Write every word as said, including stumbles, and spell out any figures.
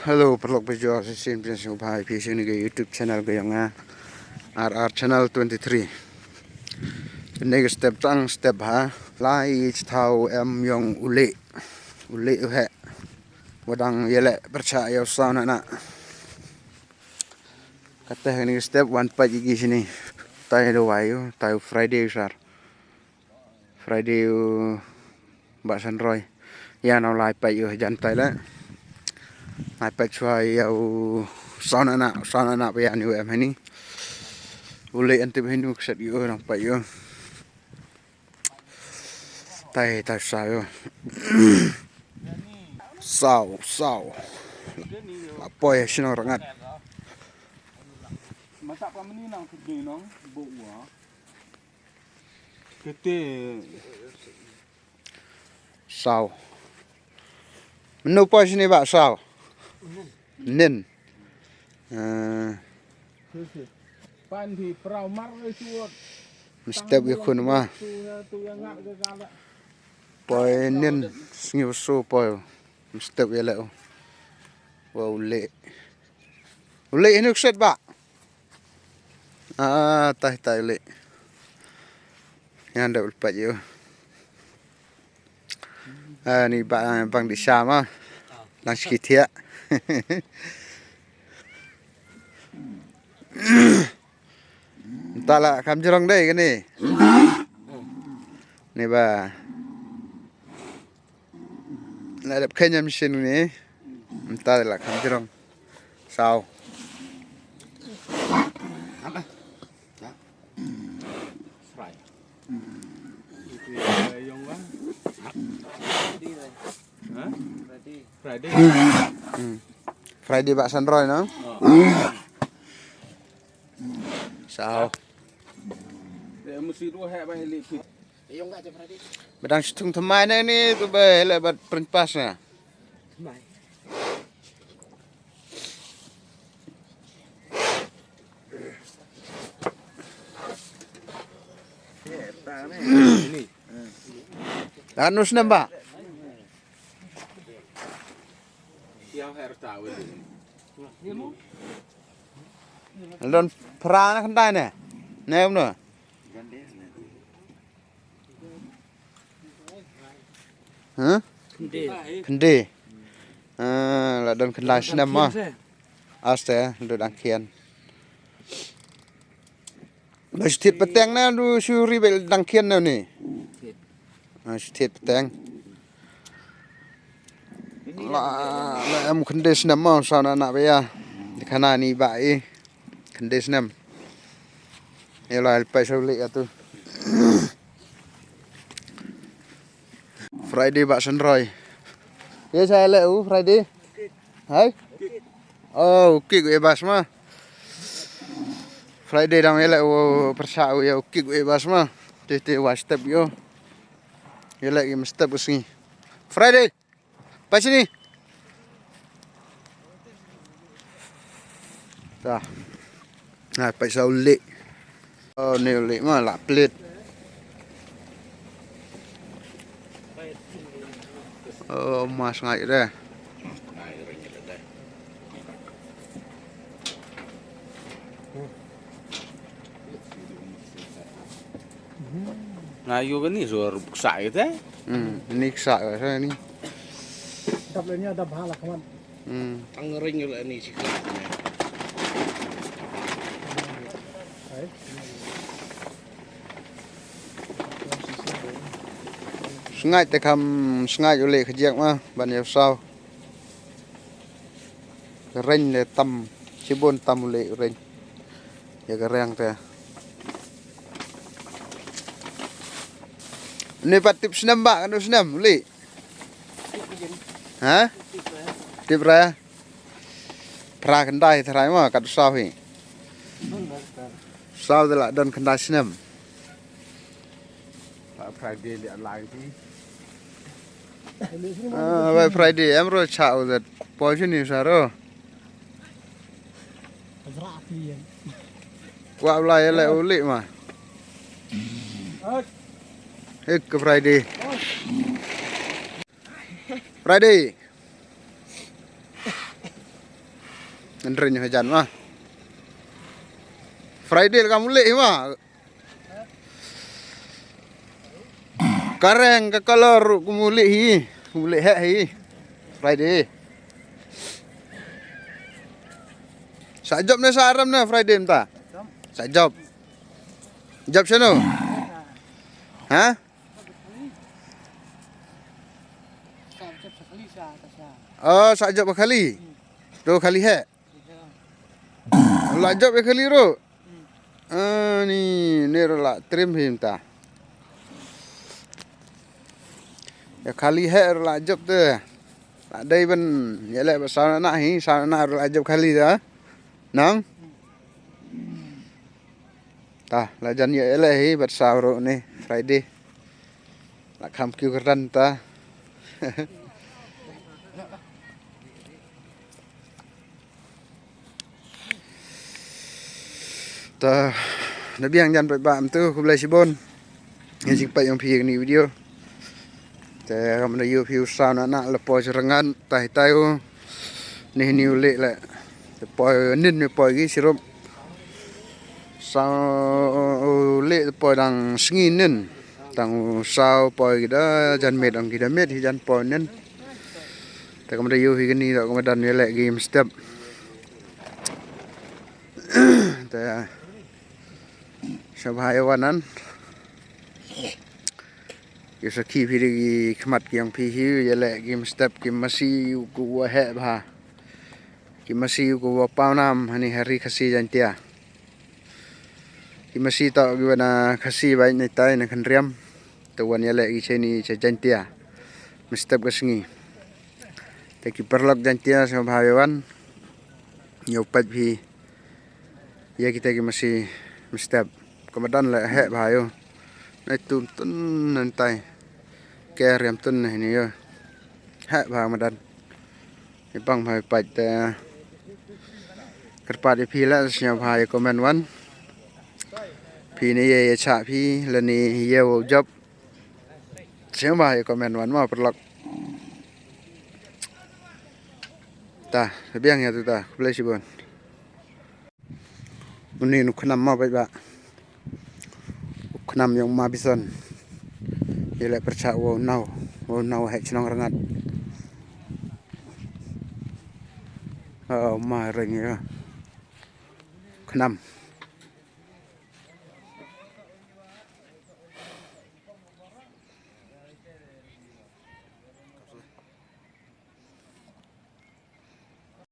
Hello, paralok bajor, sa sien pynshong bha phi cha ini ka YouTube channel ka yong nga, R R Channel twenty-three. Ini ka step tang step ha, lai i chithaw em yong u Lih, u Lih u heh. Wa dang yaleh pyrchah ya u Saw Nah Nah. Katæ ini ka step wan pait i ki chini. Tai da wai u, tai u Friday u sar. Friday u Bah Sanroy. Ya na u lai pait u jan tai le. Lai pait chwa ya u Saw Nah Nah, Saw Nah Nah pa ya ni u em hani. U Lih antip hinu kset u nang pait u. Tai, tai saw u. Saw, saw. La poi sino rangat. Masak pa meni nang kedi nang, bo wa. Kete. Saw. Menu poi sini ba saw. Nin. Eh. Pan di peraw mar le suot. Mstep ya khun ma. Tu ya, tu ya ngat ke kala. Poi nin sngi su poi. Mstep ya le u. Wa u Lih. U Lih ini kset ba. Ah, tai tai u Lih. Yan da u pait u. Ah, ni ba, bang di sama. Lang sikit ya. Mynta la kham jrong dei kani. Ni ba. La dep khein ya machine ni. Mynta la kham jrong. Saw. Fry. Itu ya, yong bang. Ha? Friday. Hmm. Friday Bah Sanroy no? Oh. Saw. Dia mesti dua hek bang elit. Ba dang situng thymmai ne ni tu ba le bat print pass na. Anu snem ba. Don phra na khyndai ne. Ne um no. Huh? Khyndai. Khyndai. Ah, la don khyndai snem ma. Aste, la don dang khian. Ba sthit pateng na du suri bel dang khian na ni. Ah, sthit pateng. La, la em khyndai snem ma, Saw Nah Nah ba ya. Di khana ni ba i. Khyndai snem. Yoh lai pait sa u Lih atu. Friday Bah Sanroy. Ye sa le u Friday. Hai? Oh, u Kik u e bas ma. Friday dang ye le u pyrsa u ya u Kik u e bas ma. Te te wa step yo. Ye le i step u sngi. Friday. Pait sini. Ta. Nah, pait sa u Lih. Oh, ni u Lih ma la plit. Oh, mas ngai de. Nga yu ka ni so rup ksa ite. Hmm, ni ksa ka sa ni. Dap le ni dap bha la kaman. Hmm. Tang ring le ni si ksa ni. Ai. Sngai te kham, sngai u Lih khajiak ma, ban yow saw. Ka reng le tam, chibun tam u Lih reng. Ya ka reng te. Ni pat tip snem ba, kanu snem, u Lih? Ha? Tip ra. Phra khyndai tharai ma, kat saw hi. Saw de la don khyndai snem. Friday liah lai ti. Ah, bai Friday, em ro cha u det. Poi sini sa ro. Kwah u lai le u Lih ma. Hek ka Friday. Friday. Nreng hajan ma. Friday la kam u leh hi ma. Ka reng ka color kum u leh hi. Kum u leh heh hi. Friday. Sa jop ne sa ram ne Friday mynta. Sa jop. Jop sano? Ha? Oh, sa jop khali. To khali heh. La jop ya khali ro. Ani, ne ro la trim hi mynta. Ya khali heh ro la jop te. La dei ban ya leh ba sa na hi, sa na ro la jop khali da. Nang. Ta, la jan ya leh hi, bat sa ro ni, Friday. La kham kiu kyrdan ta. Ta, na biang jan paidbah mynta, khublei chibun. Ngi jingpait yong phi kani video. Te kam da yoo phi u saw na na la poi rangan tai tai u. Ni ni u leh le. Te poi nin ni poi ki sirup. Saw u leh te poi dang sngi nin. Tang u saw poi ki da jan miet ong ki da miet hi jan poi nin. Te kam da yoo hi kani da kam da ni le ki mynstep. Te sñiawbha ya wan an. Ki sakhi phi de ki khmat ki yong phi hi, ya le ki mynstep ki masi u ku wa heh bha. Ki masi u ku wa paw nam hani hari Khasi Jaintia. Ki masi to ki wa na Khasi bai ni tai na Khynriam. Te wan ya le ki cheni cha Jaintia. Mynstep ka sngi. Te ki paralok Jaintia sñiawbha ya wan. Yow pait phi. Ya kita ki masi mynstep. Ka madan le heh bha yo. Nai tum tun nan tai. Ke riam tun na hini yo. Heh bha madan. Ni pang bha pait te. Kyrpad ya phi le sñiawbha ya comment wan. Phi ni ye ya cha phi le ni ye wow jop. Sñiawbha ya comment wan ma paralok. Ta, biang ya tu ta, khublei chibun. Uni nu khnam ma bait ba. U khnam yong ma Bison. Ye le pyrchah wow naw, wow naw heh chnong Rngat. Oh, ma reng ya. Khnam.